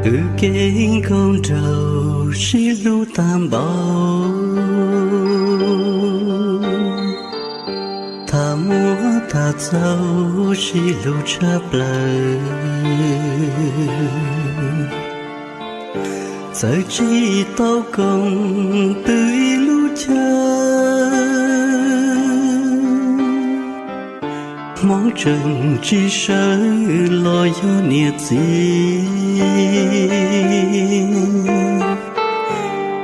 Wb kev nkauj nraug sib hlub tag npaum, tham muaj tham txaus sib hlub tshaj plaws. Txawm tsis tau koom pw ib lub chaw, hmoob tseem tsis sawv los yog niam txiv.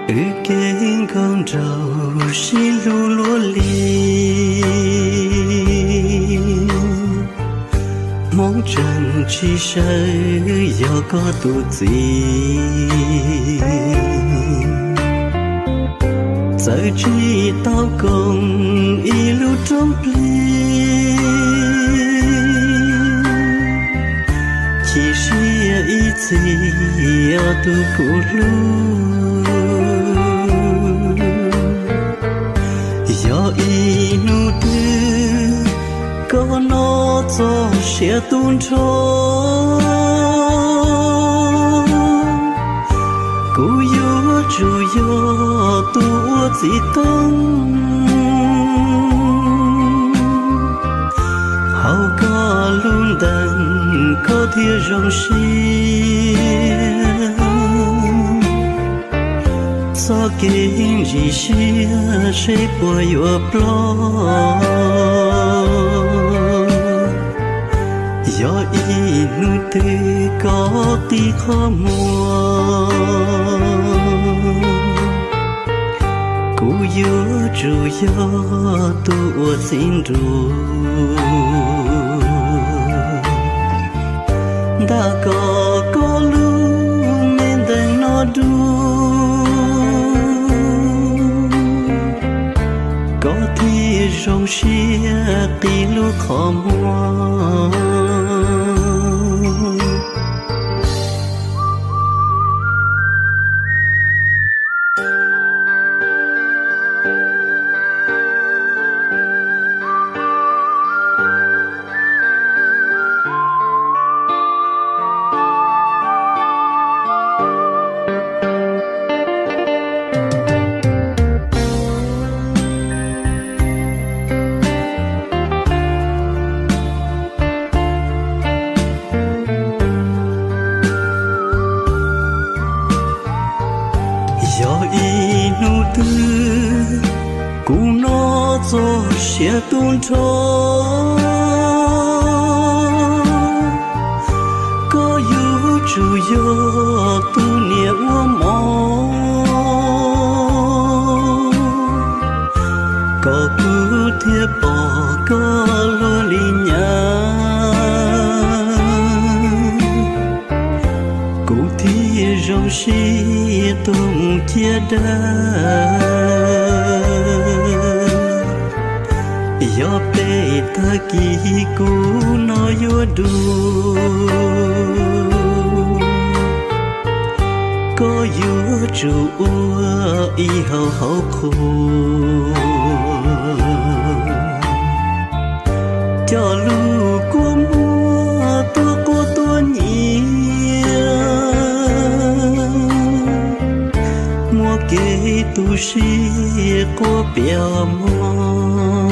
Wb kev nkauj nraug sib hlub luaj li, hmoob tseem tsis sawv yog koj tus txiv. Txawm tsis tau koom ib lub roob plig, chim siab ib txhis os tus kuv hlub. Yog ib hnub twg koj noj txog siav tu nrho, kuv yuav tsum yog tus ua txiv toob. Hauv koj lub ntees koj thiaj zoo siab. Txoj kev ntsim siab seb puas yuav ploj. Yog ib hnub twg koj qi qhov muag, kuv yuav tsum yog tus ua txiv nruas. Ntag koj, koj lub me ntees no dua, koj thiaj zoo siab qi lub qhov muag. Yog ib hnub twg kuv noj txog siav tu nrho, koj yuav tsum yog tus niam ua mov, kom kuv thiaj pom koj luag li nyab. Kuv thiaj zoo siab tuag mus ciaj dab. Yog peb tag kis kuv no yuav dua, koj yuav tsum ua ib hauv hauv qhua, coj lub kua muag tuaj quaj tuaj nyiav, muaj kev tu siab quaj piav mog.